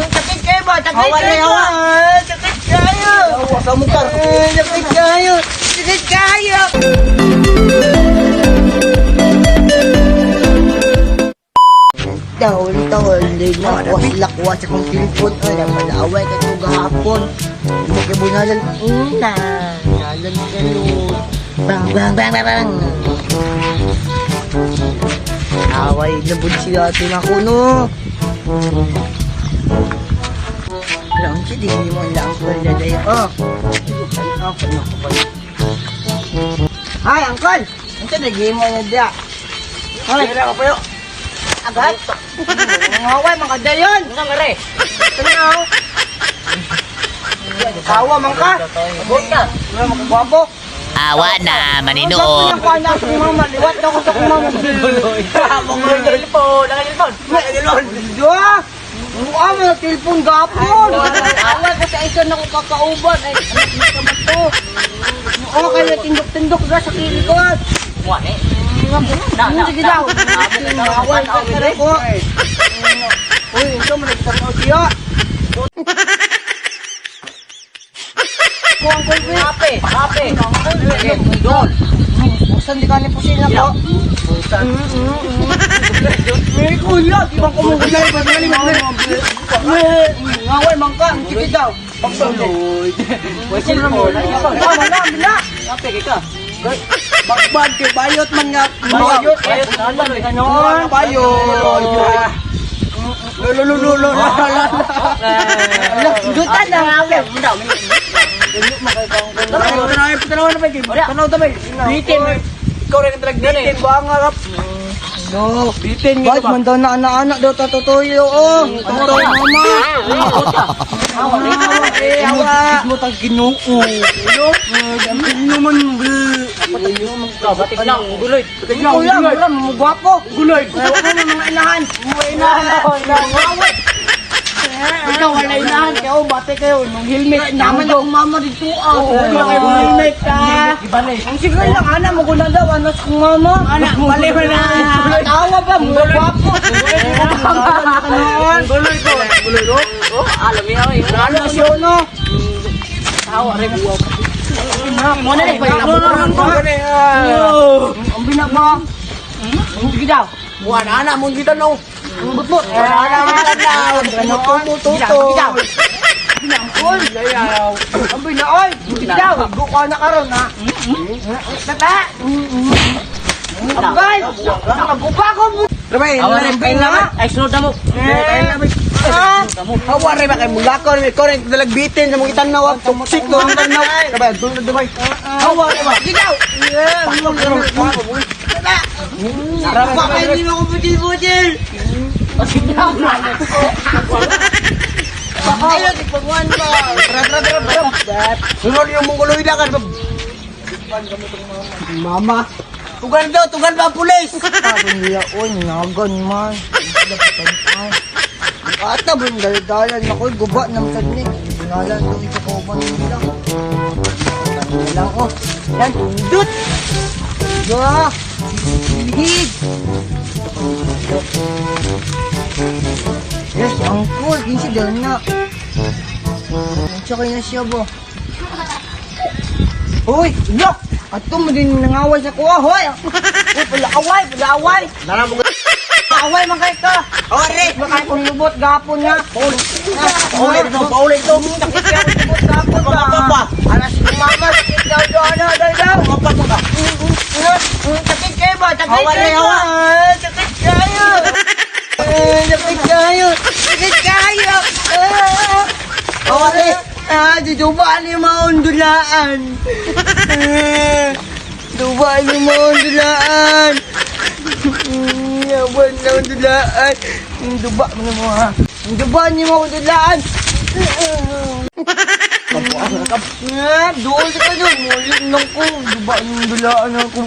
Sakit kayo ba? Sakit Hawa na, kayo hawa. ba? Sakit kayo. Hawa sa mukha. Sakit kayo. Sakit kayo. Dahol tawal na waslak wa sa kong telepon ay napalaway ka to gahapon. Mo kay bunalan una. Nalan kayo. Bang bang bang bang bang. Away na bud siya ato na kuno. Lang siya di mo lang ko daday. Oh. Hi, uncle. Unsa nagimo na dia? Hoy, Kira ka payo. agad. Ngaway mga dayon. Ano nga re? Tanaw. Kawa man ka. Abot ka. Wala makagwapo. Awa na, maninoo. Ang gwapo ng kuha na akong mama. Liwat na ako sa akong mama. Ang telepon, ang telepon. Dua! Mukha mo na telepon gapon. Away ko sa isa na ko kakauban. Ay, ano ka ba to? Okay na tindok-tindok na sa kili ko. Wa eh. Na, na. Sige daw. Away ka na ko. Uy, ito mo nagtanaw siya. Ko ang kulpi. Kape, kape. Dol. Buksan di ka ni pusil na ko. Busan. May kuya, di ba kumugulay? Ngaway man ka, sige daw. Pagsuloy. Way cellphone. Tama na, bila. Kape kay ka. Bagbag kay bayot man nga. Bayot, bayot. Ano? Bayot. Lo lo lo lo lo lo. Dutan na nga. Bitin. Ikaw rin ang drag eh. Bitin ba ang harap? No. Bitin nga ba? Man daw na anak-anak daw tatutuyo oh. Totoo mama. Awa, eh, awa. Mo tag Ginoo. Ino naman Batik lang, guloy. Kuya, wala mo gwapo. Guloy. Wala na mga inahan. Mga inahan. Mga Ikaw wala inahan kayo, bate kayo nung helmet. Naman akong mama dito ah. Wala kayo mga helmet ah. Ang siguro lang ana mo kuna daw anas kong mama. Ana, mali ba na. Tawa ba mo gwapo. Guloy ko. Guloy ko. Oh, alam niya eh. Ano siya no? Tawa rin. Mo na eh. Ang binaba. Sige daw. Buwan ana mong kita no. Ang butbot. Ana mong kita Tuto. Binangkol. Ang binaoy. Sige daw. Guko na karon ha. Tata. Abay. Magupa ko. Rabay, na. Ay, sunod na mo. Ah. Hawa rin ba kay mulako rin ko rin dalag bitin sa mong itanaw toxic no ang tanaw. Rabay, dul na dumay. Hawa rin ba? Sige daw. Tata. Baka hindi mo ko butil-butil. Ayun, ipagwan ba? Tara tara tara tara. Sunod yung mongoloid kan. Mama. Tugan daw, tugan ba ang pulis? Sabi nila, oy, nagan man. Ata, bundal-dalan ako, guba ng sadni. Bunalan ko ito ko ba nila. Ano lang, oh. Yan, tundot! Ga! Hig! Yes, uncle, kinsi dahil na. Tsaka na siya ba? Uy, look! Ato mo din nangaway sa kuha, hoy! Uy, palaaway, palaaway! Nara mo. Away man kayo ka! Hawa rin. Baka kung lubot gapon na. Paulit to, paulit to. Sakit kaya kung lubot gapon ba? Papa, papa. Alas si mama, sakit daw daw, ano, daw, daw. Papa pa. Sakit kayo ba? Sakit Hawa kayo rin, hawa. ba? Sakit kayo. Sakit kayo. Sakit kayo. Ah. Hawa rin. Ah, dudubaan yung mga undulaan. Ah, Dubaan yung mga undulaan. Yawan na undulaan. Duba mo na mga. Dubaan yung mga undulaan. Ah, doon sa kayo. Mulit lang ko. Dubaan yung undulaan ako.